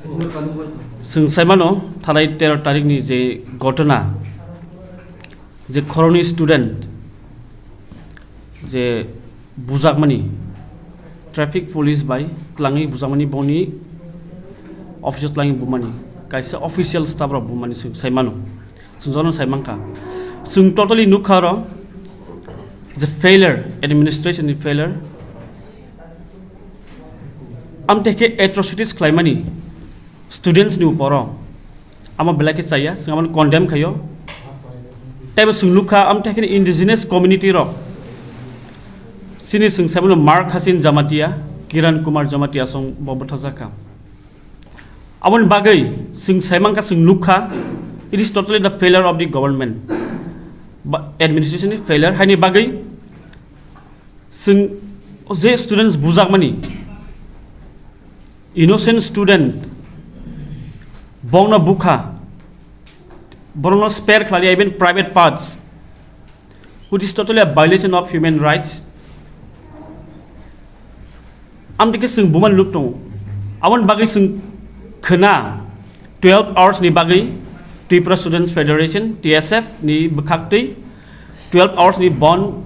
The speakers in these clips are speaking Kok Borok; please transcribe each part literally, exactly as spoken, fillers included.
Chwng saimano thanai tero tarikni je ghotona, je khoroknwi student je bujakmani, traffic police bai twlangwi bujakmani, boni office o twlangwi bumani, kaisa official staff rok bumani chwng saimano, chwng jotono saimankha. Chwng totally nukha oro je failure, administration ni failure. Amtwi khe atrocities khlaimani students ni uporo amo belai khe chaya, chwng amoni condemn khaio. Teibo chwng nukha, amtwi khe indigenous community rok chini chwng saimano Mark Hasin Jamatia, Kiran Kumar Jamatia song bo bwthajakha. Aboni bagwi chwng saimankha, chwng nukha, it is totally the failure of the government, ba administration ni failure. Haini bagwi chwng je students bujakmani, innocent student, bongno bukha, borokno spare khlai, even private parts, which is totally a violation of human rights. Amtwi khe chwng bumani nuk tongo. Aboni bagwi chwng khna twelve hours ni bagwi Tripura Students Federation, T S F ni bwkhaktwi twelve hours ni bon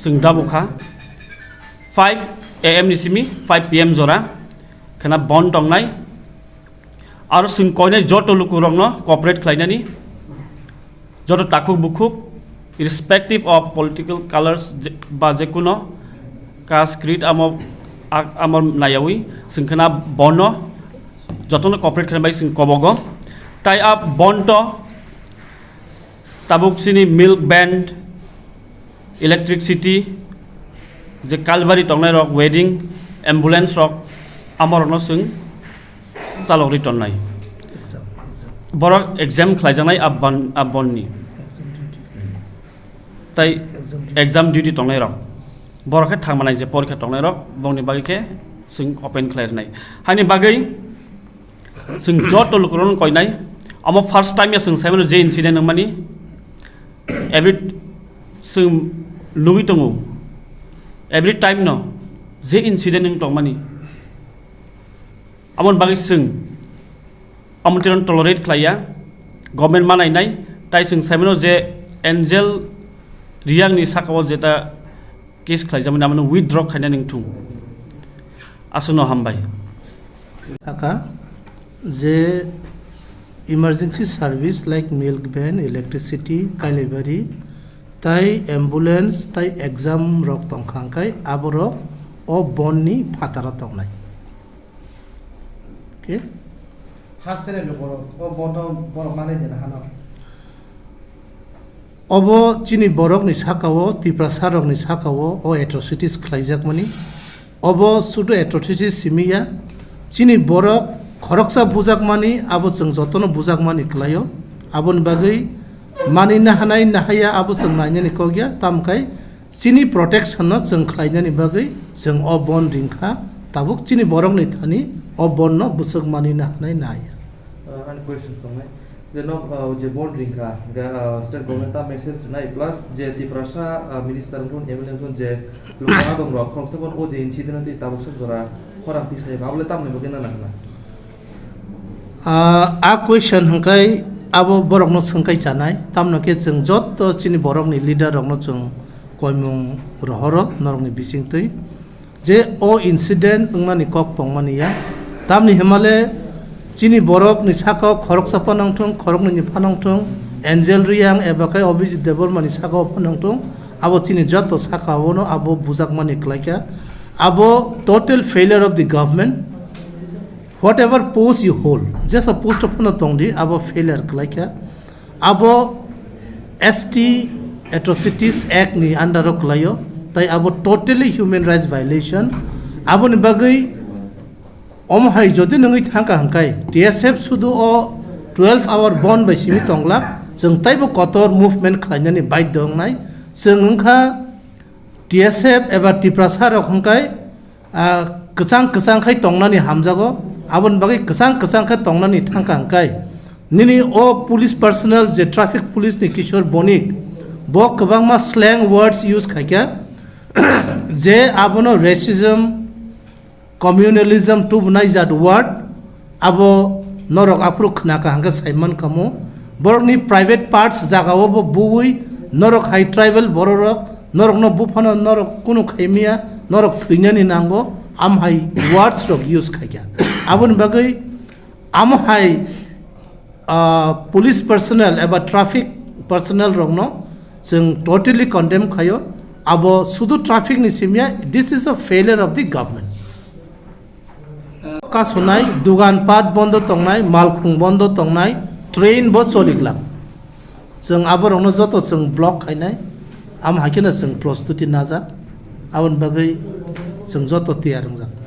chwng da bukha. Five A M ni simi five P M jora khna bon tongnai. Aro chwng koinai joto lukurokno cooperate khlainani, joto takhuk bukhuk, irrespective of political colors je-, ba jekuno caste, creed, amo, a-, amo nayawi chwng khna bono jotono cooperate khlainai bai chwng kobogo. Tai a bonto tabuk chini milk van, electricity, je kalbari tongnai rok, wedding, ambulance rok, amorokno chwng chalok ri tonnai. Exam, exam. Borok exam khlaijaknai a bon, a bonni. Exam duty. Tai exam duty. Exam duty tongnai rok. Borok khe thangmanai je porikha tongnai rok, bongni bagwi khe chwng open khlai rwnai. Haini bagwi chwng joto lukurokno koinai. Omo first time ya chwng saimano je incident wngmani. Every chwng nugwi tongo. Every time no je incident wng tongmani. Aboni bagwi chwng omo tirano tolerate khlaiya. Government manainai. Tai chwng saimano je Angel Reang ni sakao jeta case khlaijakmani amano withdraw khaina ningthung. Aswkno hambai. Saka je emergency service like milk van, electricity, kailabari, tai ambulance, tai exam rok tongkha hwnkhe aborok o bonni phataro tongnai. Okay? Hasteni lukurok o bono borok manwi dena hano. Obo chini borokni sakao, Tiprasa rokni sakao o atrocities khlaijakmani. Obo sudu atrocities simi ya. Chini borok khoroksa bujakmani, abo chwng jotono bujakmani khlaio. Aboni bagwi manwi nahanai nahaya abo chwng nainani kok ya. Tamkhe chini protection no chwng khlainani bagwi chwng o bon ringkha, tabuk chini borokni thani o bon no bwswk manwi nahanai nahaya. Uh, ani question tongnai. Je nok, uh, je bon ringkha, ga, uh, state government ta message rinai plus je Tiprasa, uh, minister wngthun, M L A wngthun je lukurok rok khoroksa bon o je incident twi tabuk sok jora khorang tisai ba, abole tamni bagwi na nangna? Ah, a question hwnkhe abo borokno swngkai chanai, tamno khe chwng jotto chini borokni leader rokno chwng koimung rohoro norokni bisingtwi je o incident wngnani kok tongmani ya, tamni himale chini borokni sakao khoroksa phano wngthung, khoroknwini phano wngthung, Angel Reang eba khe Abhijit Debbarmani sakao phano wngthung, abo chini jotto sakaono abo bujakmani khlaikha. Abo total failure of the government. Whatever post you hold, jesa post phano tongdi, abo failure khlaikha. Abo S T Atrocities Act ni under o khlaio, tai abo totally human rights violation. Aboni bagwi omo hai jodi nungwi thangkha hwnkhe T S F sudu o twelve hour bon bai simi tonglak, chwng taibo kotor movement khlainani baidhyo wngnai. Chwng wngkha T S F eba Tiprasa rok hwnkhe, ah, kwchang kwchang khai tongnani hamjago, aboni bagwi kwchang kwchang khe tongnani thangkha hwnkhe nini o police personnel je traffic police ni Kishore Bonik, bo kwbangma slang words use khaikha, je abono racism, communalism tubunai jat word, Abo norok aphuru khna kaham khe sai man kamo. Borokni private parts jagao bo buwi norok hai tribal bororok norokno buphano norok kunu khaimiya, norok thwinani nango, am hai words rok use khaikha. Aboni bagwi am hai ah, police personnel eba traffic personnel rokno chwng totally condemn khayo. Abo sudu traffic ni simya, this is a failure of the government. Kasunai, dugan pat bondo tongnai, malkhung bondo tongnai, train bo choliglak. Chwng aborokno joto chwng block khainai, am haikhe no chwng prostuti najak, aboni bagwi chwng joto tiyar wngjak.